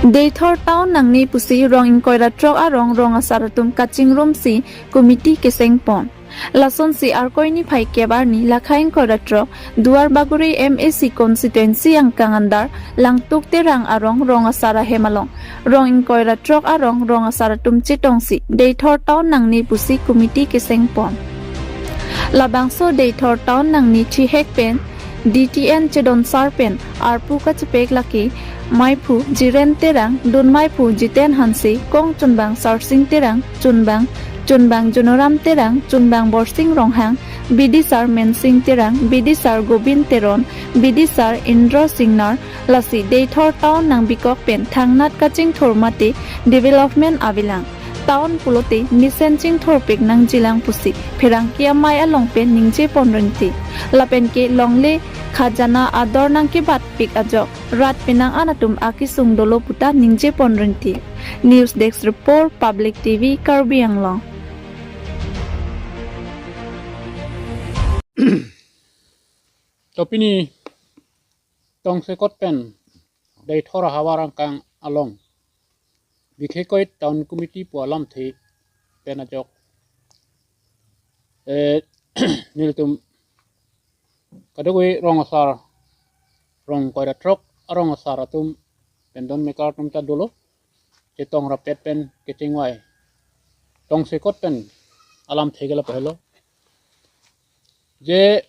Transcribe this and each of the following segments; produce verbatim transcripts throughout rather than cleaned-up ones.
Deithor town nangne pusi rong ingkoi ra throk arong rong asar atum kachingrumsi committee kesengpon. Lasonsi Arkoi niphai kep arni Lakha ingkoi ra throk Duarbagori M A C constituency angkang andar Langtuk Terang arong rong asar ahem along rong ingkoi ra throk arong rong asar atum chetongsi Deithor town nangne pusi committee kesengpon. Labangso Deithor town nangne thihek pen D T N chedon sar pen arpu kachepek lake Maiphu Jiren Terang, Dun Maiphu Jiten Hanse, Kong Chunbang Sarsing Terang, Chunbang, Chunbang Junoram Terang, Chunbang Borsing Ronghang, Bidisar Mensing Terang, Bidisar Gobin Teron, Bidisar Indro Singnar, lasi Deithor town nangbikok pen thangnat kachingthur mate development avelang. Town pulote mesen chingthurpik nangjilang pusi pherangke amei along pen ningje pon rinti. Lapen ke longle khajana ador nangkebatpik ajok rat penang an atum akesung dolo puta ningje pon rinti. News Desk Report, Public T V, Karbi Anglong. To pini tongsekot pen Deithor ahavar angkang along Bikhekoit Town Committee pu alamthe pen ajok, eh, nelitum kadokave rong asar, rong ingkoi ra throk arong asar atum pen don mekar atum ta dolo, chetong rapet pen kechingvai. Tongsekot pen alamthe ke lapu helo. Je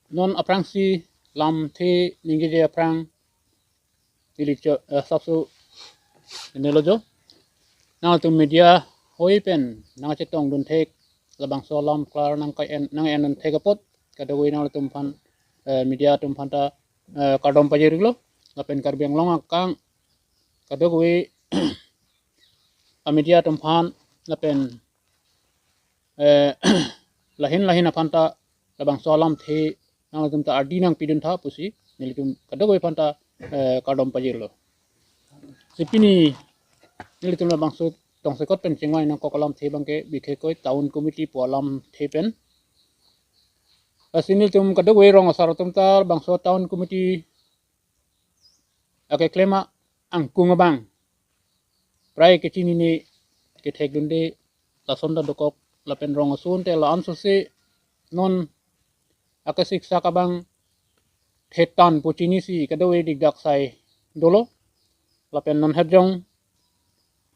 non aphrangsi lamthe ningjeje aphrang ili cho, eh, sapso nelo jo. Nangtum media hoi pen nangchetongdun thek, labangso alam klar nangkai-en, nang-endun thek apot kadokave nangtum aphan, eh, media atum aphan ta, eh, kardom pajirlo. Lapen Karbi Anglong angkang kadokave a media atum aphan lapen, eh, lahin lahin aphan ta labangso alamthe nangtum ta ardi nangpidun tha pusi nelitum kadokave aphan ta, eh, kardom pajirlo. Si pini nelitum labangso tongsekot pen chingvai nangkok alamthe abangke Bikhekoit Town Committee pu alamthe pen. Lasi nelitum kadokave rong asar atum ta labangso Town Committee akeklem angkung abang prai kechinine kethekdunde lason ta dokok, lapen rong ason te la-an sose non akesiksak abang thetan pu chinisi kadokave dikdak sai dolo. Lapen non herjong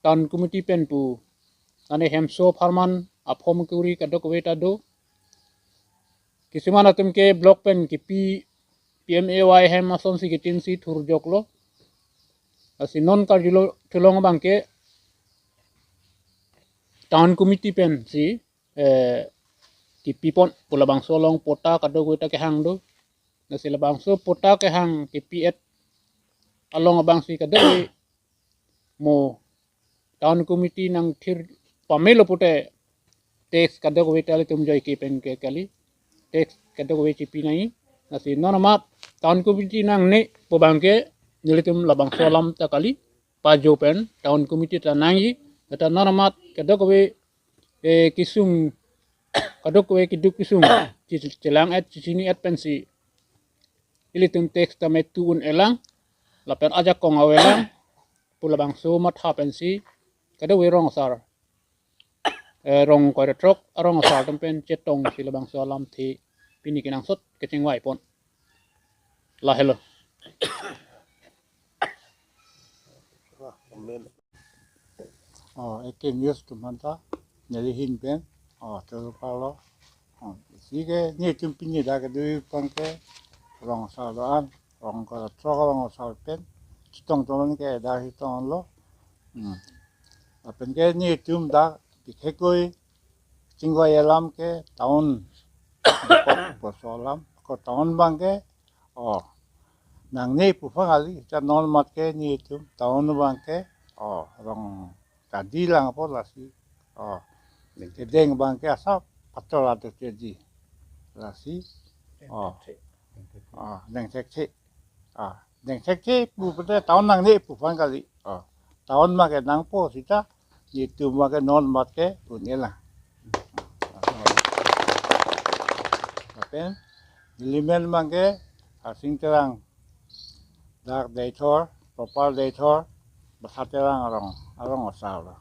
Town Committee pen pu ane hemso apharman aphom kuri kadokave ta do. Kisuman atum ke block pen kipi P M A Y hem asonsi kitinsi thurjoklo. Lasi non karjulo thulong abangke Town Committee pensi, eh, kipipon pu labangso along pota kadokave ta kehang do. Lasi labangso pota kehang kipi-et along abangsi kadokave mo Town Committee nangthir pamelo pute tax kadokave ta ilitum joike pen ke kali. Tax kadokave chipi nangji. Lasi non amat Town Committee nangne pu abangke nelitum labangso alam ta kali. Pajo pen Town Committee ta nangji. Lata non amat kadokave, eh, kesung, kadokave keduk kesung che-, chelang-et, chechini-et pensi ilitum tax ta metu un-elang, lapen ajakong avelang pu labangso matha pensi kadokave rong asar, eh, rong ingkoi ra throk arong asar atum pen chetongsi labangso alamthe pini kenangsot kechingvai pon. Lahelo. Oh, eke news atum aphan ta neli ahin pen, oh, telo palo. Oh, isi ke netum pini dak kedo abangke rong asar do-an, rong ingkoi ra throk arong asar pen chetong tong ke dak chetonglo. Hmm. Lapen ke netum dak Bikhekoit chingvai alam ke town, ko, ko so alam, ko town abangke, oh, nangne pu aphan kali, ta non amat ke netum town abangke, oh, rong kadi lang apot lasi, oh, kedeng abangke asap pator ato kedi lasi, oh, oh, dengthekthe. Ah, dengthekthe pu pute town nangne pu aphan kali. Ah, town abangke nangpo seta, netum abangke non amat ke un-elang. Lapen, neli men abangke Sarsing Terang, dak Deithor Gopal Deithor, Basa Terang arong, arong asar lo.